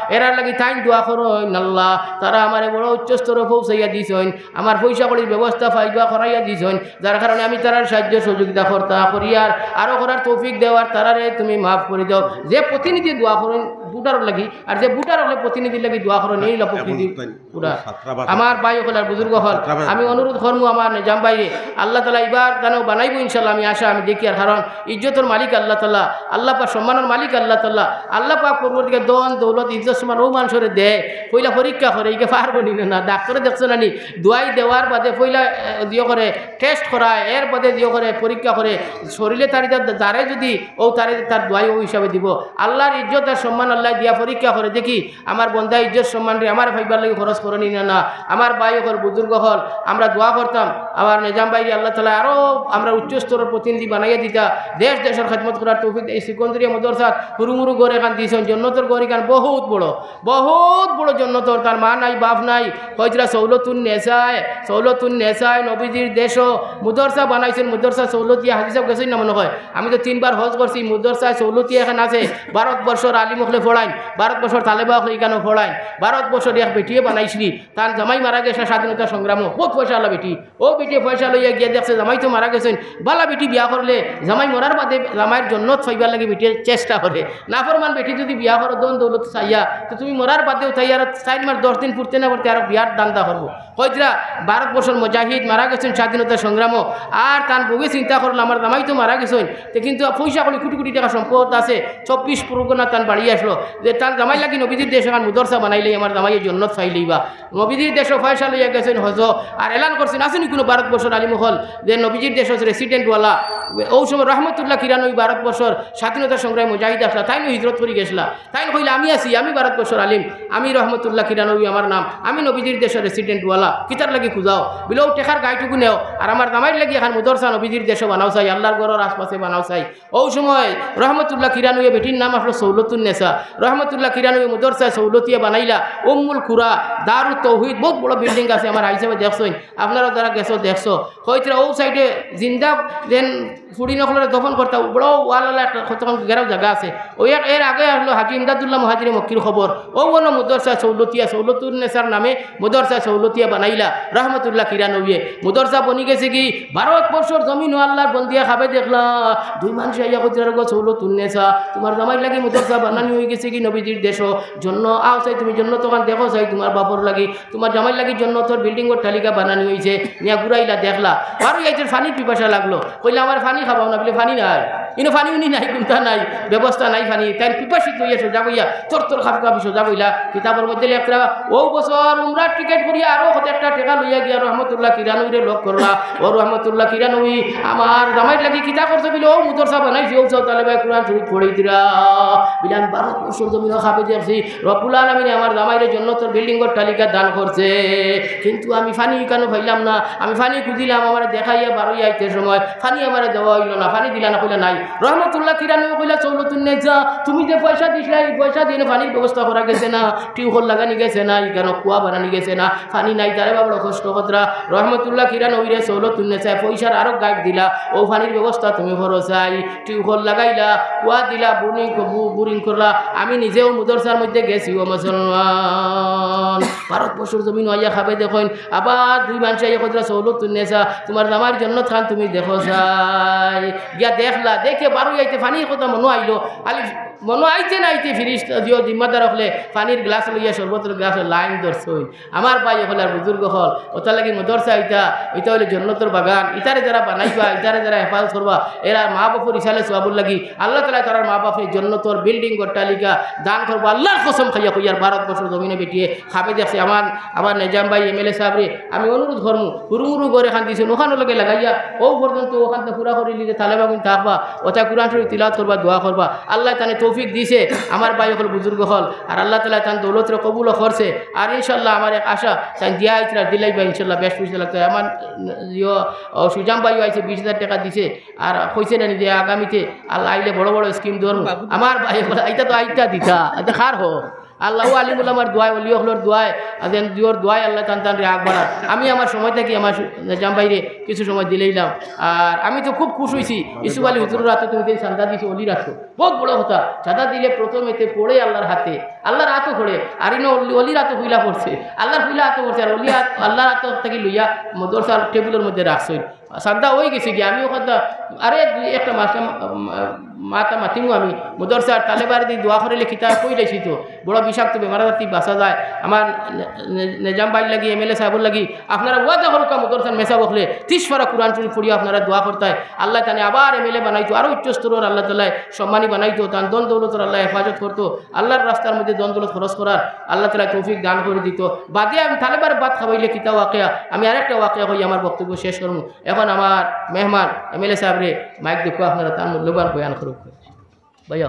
এরার লাগি তাইন দোয়া করইন, "আল্লাহ, তারা আমারে বড় উচ্চ স্তরে পৌঁছাইয়া দিছইন, আমার পয়সা কড়ির ব্যবস্থা পাইবা করাইয়া দিছইন, যার কারণে আমি তারার সাহায্য সহযোগিতা করতা করিয়ার, আরো করার তৌফিক দেও, আর তারারে তুমি মাফ করি দেও।" যে প্রতিনিধি দোয়া করইন বুডারর লাগি, আর যে বুডার অকলে প্রতিনিধির লাগি দোয়া করইন, এই অইলো প্রকৃতি। পুরা ছাত্রাবাস। আমার ভাই অকল আর বুজুর্গ অকল, ছাত্রাবাস। আমি অনুরোধ করমু আমার নিজাম ভাইরে, আল্লাহ তাআলা ইবার দানও বানাইবো ইনশাআল্লাহ, আমি আশা, আমি দেখি। আর কারণ ইজ্জতর মালিক আল্লাহ তাআলা, আল্লাহ পাক সম্মানর মালিক আল্লাহ তাআলা, আল্লাহ পাক পরওয়ারদিগার ধন দৌলত ইজ্জত সম্মান অউ মানষরে দেয়, পয়লা পরীক্ষা করে, ইগে পারবো নি না, না, ডাক্তরে দেখছো না নি, দোয়াই দেওয়ার বাদে পয়লা, এ, দিও করে টেস্ট করায়, এর বাদে দিও করে পরীক্ষা করে, শরীরে তার ইটা যারে যদি অউ তারে তার দোয়াই অউ হিসাবে দিবো। আল্লাহর ইজ্জত আর সম্মান আল্লাহ দিয়া পরীক্ষা করে দেখি, আমার বন্দা ইজ্জত সম্মানরে আমার পাইবার লাগি খরচ করইন নি না, না। আমার ভাই অকল, বুজুর্গ অকল, আমরা দোয়া করতাম, আমার নিজাম ভাইরে আল্লাহ তাআলা আরো আমরা উচ্চ স্তরর প্রতিনিধি বানাইয়া দিতা, দেশ দেশর খেদমত করার তৌফিক। এই সিকন্দরিয়া মাদ্রাসাত হুরুমুরু ঘর এখান দিছইন, জন্নতর ঘর এখান বহুত বড়, বহুত বড় জন্নতর। তার মা নাই, বাপ নাই, কইতরা সৌলতুন নেসায়, সৌলতুন নেসায়, নবীজির দেশো মাদ্রাসা বানাইছইন, মাদ্রাসা সৌলতিয়া। হাজি সাহেব গেছইন না মনে হয়, আমি তো তিনবার হজ করছি, মাদ্রাসা সৌলতিয়া এখান আছে, ভারতবর্ষর আলিম অকলে পড়াইন, ভারতবর্ষর তালেবা অকলে ইখানো পড়াইন। ভারতবর্ষর এক বেটিয়ে বানাইছলি, তার জামাই মারা গেছে স্বাধীনতা সংগ্রামো, বহুত পয়সাআলা বেটি। অউ বেটিয়ে পয়সা লইয়া গিয়া দেখছে জামাই তো মারা গেছইন, বালা বেটি বিয়া করলে জামাই মরার বাদে জামাইর জন্নত পাইবার লাগি বেটিয়ে চেষ্টা করে। নাফরমান বেটি যদি বিয়া করো ধন দৌলত চাইয়া, তো তুমি মরার বাদেও তাই আরো চাইর মাস দশ দিন পুড়তে না পুড়তে আরো বিয়ার ধান্দা করবো। কইতরা ভারতবর্ষর মুজাহিদ মারা গেছইন স্বাধীনতা সংগ্রামো, আর তান বউয়ে চিন্তা করলো, "আমার জামাই তো মারা গেছইন, তে কিন্তু পয়সা কড়ি কোটি কোটি টেকা সম্পদ আছে, চব্বিশ পরগনা তান বাড়ি আছলো, যে তান জামাইর লাগি নবীজির দেশ এখান মাদ্রাসা বানাইলে আমার জামাইয়ে জন্নত পাইলিবা।" নবীজির দেশো পয়সা লইয়া গেছইন হজো, আর এলান করছইন, আছইন নি কুনু ভারতবর্ষর আলিম অকল যে নবীজির দেশো resident ওয়ালা? অউ সময় রহমতুল্লাহ কিরানবী ভারতবর্ষর স্বাধীনতা সংগ্রামী মুজাহিদ আছলা, তাইনও হিজরত করি গেছলা। তাইন কইলা, "আমি আছি, আমি ভারতবর্ষর আলিম, আমি রহমতুল্লাহ কিরানবী আমার নাম, আমি নবীজির দেশো resident ওয়ালা, কিতার লাগি খুজাও?" বলে, "অউ টেকার গাইটুকু নেও, আর আমার জামাইর লাগি এখান মাদ্রাসা নবীজির দেশো বানাও চাই, আল্লাহর ঘরর আশপাশে বানাও চাই।" অউ সময় রহমতুল্লাহ কিরানবী বেটির নাম আছলো সৌলতুন নেসা। রহমতুল্লাহ কিরানবী মাদ্রাসা সৌলতিয়া বানাইলা, উম্মুল কুরা, দারুত তৌহিদ, বহুত বড় building আছে, আমার হাজি সাহেবে দেখছইন, আপনারা যারা গেছো দেখছো। কইতরা অউ side-এ জিন্দা যেন ফুড়িন অকলরে দফন করতা, বড় ওয়ালআলা একটা কতখান ঘেরাও জাগা আছে। অউ এক, এর আগে আছলো হাজি ইমদাদুল্লাহ মুহাজিরে মক্কির কবর। অউ অনো মাদ্রাসা সৌলতিয়া, সৌলতুন নেসার নামে মাদ্রাসা সৌলতিয়া বানাইলা রহমতুল্লাহ কিরানবীয়ে। মাদ্রাসা বনি গেছে গি ভারতবর্ষর জমিনো আল্লাহর বন্দিয়ে খাবে দেখলা। দুই মানষে আইয়া কইতরা, "গো সৌলতুন নেসা, তুমার জামাইর লাগি মাদ্রাসা বানানি অই গেছে কি নবীজির দেশো, জন্য আও চাই তুমি জন্নত অখান দেখো চাই, তুমার বাপর লাগি, তুমার জামাইর লাগি জন্নতর বিল্ডিং অট্টালিকা বানানি অইছে, নিয়া ঘুরাইলা দেখলা, বারোই আইতে ফানির পিপাসা লাগলো, কইলা আমার ফানি খাবাও না, বলে ফানি নাই, ইনো ফানি উনি নাই, কুন্তা নাই, ব্যবস্থা নাই ফানি, তাইন পিপাসিত অইয়া সোজা অইয়া তর তর খাপ খাপ সোজা অইলা। কিতাবর মধ্যে লেখরা, অউ বছর উমরার টিকিট করিয়া আরো কত একটা টেকা লইয়া গিয়া রহমতুল্লাহ কিরানবীরে লগ করলা। ও রহমতুল্লাহ কিরানবী আমার জামাইর লাগি কিতা করছে বলে অউ মুদরসা বানাইছি, অউ চাও তালেবায় কুরআন শরীফ পড়াইতরা। বলে আমি ভারতবর্ষর জমিনো খাবে দেখছি, রব্বুল আলামিনে আমার জামাইরে জন্নতর বিল্ডিং অট্টালিকা দান করছে, কিন্তু আমি ফানি ইকানো পাইলাম না। আমি ফানি খুঁজিলাম, আমারে দেখাইয়া বারোই আইতে সময় ফানি আমারে দেওয়া অইলো না, ফানি দিলা না, কইলা নাই। রহমতুল্লাহ কিরানবী কইলা, সৌলতুন নেসা, তুমি যে পয়সা দিছলায়, ই পয়সা দিয়া ফানির ব্যবস্থা করা গেছে না, টিউবওয়েল লাগানি গেছে না, ইকানো কুয়া বানানি গেছে না, ফানি নাই, তারে বা বড় কষ্ট করতরা। রহমতুল্লাহ কিরানবীরে সৌলতুন নেসায় পয়সার আরো গাইড দিলা, অউ ফানির ব্যবস্থা তুমি করো চাই, টিউবওয়েল লাগাইলা, কুয়া দিলা, বোরিং ক-, বো-, বোরিং করলা। আমি নিজেও মুদরসার মধ্যে গেছি, ও মুসলমান, ভারতবর্ষর জমিনো আইয়া খাবে দেখইন, আবার দুই মানষে আইয়া কইতরা সৌলতুন নেসা, তুমার জামাইর জন্নত খান তুমি দেখো চাই। গিয়া দেখলা, দেখে বারোই আইতে ফানির কথা মনো আইলো, খালি মনো আইতে না আইতে ফিরিস্তা দিও জিম্মাদার অকলে ফানির গ্লাস লইয়া শরবতর গ্লাসো লাইন ধরছইন। আমার ভাই অকল আর বুজুর্গ অকল, অতার লাগি মুদরসা ইতা, ইতা অইলে জন্নতর বাগান। ইতারে যারা বানাইবা, ইতারে যারা হেফাজত করবা, এরা মা বাপর ইসালে সওয়াবর লাগি আল্লাহ তাআলায় তারার মা বাপরে জন্নতর বিল্ডিং অট্টালিকা দান করবা। আল্লাহর কসম খাইয়া কইয়ার, ভারতবর্ষর জমিনো বেটিয়ে খাবে দেখছি। আমার, আমার নেজাম ভাই এমএলএ সাবরে আমি অনুরোধ করমু, হুরু হুরু ঘর এখান দিছইন, অখানর লগে লাগাইয়া অউ পর্যন্ত অখান তো পুরা করিলিলে তালেবাগুইন থাকবা, অতায় কুরআন শরীফ তিলাওয়াত করবা, দোয়া করবা। আল্লায় তানে তৌফিক দিছে, আমার ভাই অকল বুজুর্গ অকল, আর আল্লাহ তাআলায় তান দৌলতরে কবুলও করছে। আর ইনশাআল্লাহ আমার এক আশা, তাইন দিয়া আইতরা দিলাইবা ইনশাআল্লাহ, বেশ পয়সা লাগতো। আমার, ইয়ো, ও, সুজাম ভাইও আইছে, বিশ হাজার টেকা দিছে, আর কইছে না নিজে আগামীতে আল্লাহ আইলে বড় বড় স্কিম ধরমু। আমার ভাই অকল, ইতা তো আইতা দিতা, ইতা কার হক? আল্লাহ, আলিম উলামার দোয়ায়, অলি অকলর দোয়ায়, আর যেন দিওর দোয়ায় আল্লায় তান তানরে আগ বাড়ার। আমি আমার সময় থাকি আমার সু-, নেজাম ভাইরে কিছু সময় দিলাইলাম। আর আমি তো খুব খুশ অইছি, ইউসুফ আলী হুজুরর আতো তুমি যে চান্দা দিছো, অলির আতো, বউত বড় কথা। চান্দা দিলে প্রথমে তে পড়ে আল্লাহর আতে, আল্লাহর আতো পড়ে, আর ইনো অলি, অলির আতো পয়লা পড়ছে, আল্লাহর পয়লা আতো পড়ছে, আর অলি আত-, আল্লাহর আতো থাকি লইয়া মুদরসার টেবিলর মধ্যে রাখছইন। চান্দা অইগেছে গি, আমি অখানতা, আরে দুই একটা মাস, মা-, মাতা মাতিমু আমি, মুদরসার তালেবারে দি দোয়া করিলে কিতা কইলাইছি তো, বড় বিষাক্ত বেমার আজার থাকি বাঁচা যায়। আমার নে-, নে-, নেজাম ভাইর লাগি, এমএলএ সাবর লাগি, আপনারা ওয়াদা করউক্কা মুদরসার মেসাব অকলে, তিশ পারা কুরআন শরীফ পড়িয়া আপনারা দোয়া করতায়। আল্লায় তানে আবার এমএলএ বানাইতো, আরো উচ্চ স্তরর আল্লাহ তাআলায় সম্মানী বানাইতো, তান ধন দৌলতর আল্লায় হেফাজত করতো, আল্লাহর রাস্তার মধ্যে ধন দৌলত খরচ করার আল্লাহ তাআলায় তৌফিক দান করি দিতো। বাদে আমি তালেবারে ভাত খাবাইলে কিতা ওয়াকিয়া, আমি আরেকটা ওয়াকিয়া কইয়া আমার বক্তব্য শেষ করমু। এখন আমার মেহমান এমএলএ সাবরে মাইক দেউক্কা, আপনারা তান মূল্যবান বয়ান করউক্কা। ভাইয়া।